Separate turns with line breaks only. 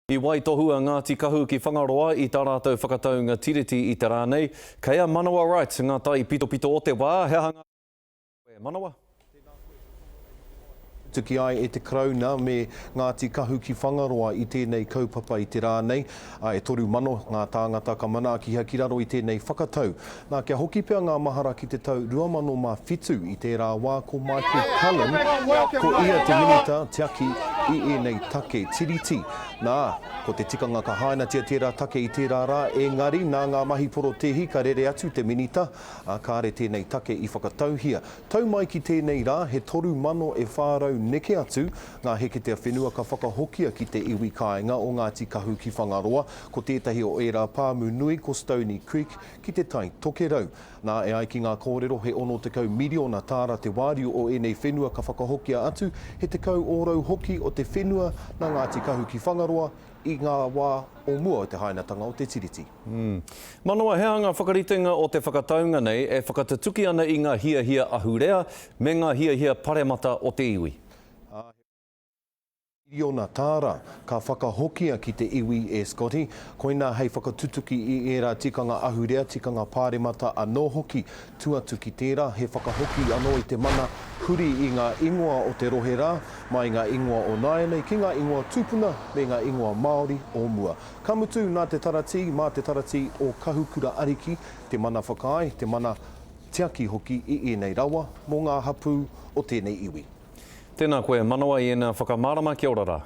I waitohu a Ngāti Kahu ki Whangaroa i tā rātou whakataunga tiriti i te rā nei. Kei a Manawa Wright ngā taipitopito o te wā, he aha ngā koe, Manawa?
Tuki ai e te Karauna me Ngāti Kahu ki Whangaroa i tēnei kaupapa i te rā nei, ā, e 3000 ngā tāngata ka manaakiha ki raro i tēnei whakatau. Nā, kia hoki pea ngā mahara ki te tau 2007, i tērā wā ko Michael Cullen, ko ia te Minita tiaki i ēnei take Tiriti. Nā, ko te tikanga ka hainatia tērā take i tērā rā, engari nā ngā mahi porotēhi ka rere atu te Minita, ā, kāre tēnei take i whakatauhia. Tau mai ki tēnei rā, he 3,000 e 400 neke atu ngā heketea whenua ka whakahokia ki te iwi kāinga o Ngāti Kahu ki Whangaroa, ko tētahi o ērā pāmu nui ko Stoney Creek ki Te Tai Tokerau. Nā, e ai ki ngā kōrero, he 60 miriona tāra te wāriu o ēnei whenua ka whakahokia atu, he 10 ōrau hoki o te whenua nā Ngāti Kahu ki Whangaroa i ngā wā o mua o te hainatanga o te Tiriti.
Manawa, he aha ngā whakaritenga o te whakataunga nei e whakatutuki ana i ngā hiahia ahurea me ngā hiahia paremata o te iwi?
Ā, he. Miriona tāra ka whakahokia ki te iwi e Scotty, koinā hei whakatutuki i ērā tikanga ahurea, tikanga pāremata anō hoki. Tū atu ki tērā, he whakahoki anō i te mana huri i ngā ingoa o te rohe rā, mai ngā ingoa o nāianei ki ngā ingoa tūpuna me ngā ingoa Māori o mua. Ka mutu, nā te taratī, mā te taratī o Kahukura Ariki te mana whakaae, te mana tiaki hoki i ēnei rawa mō ngā hapū o tēnei iwi.
Tēnā koe Manawa i ēnā whakamārama, kia ora rā.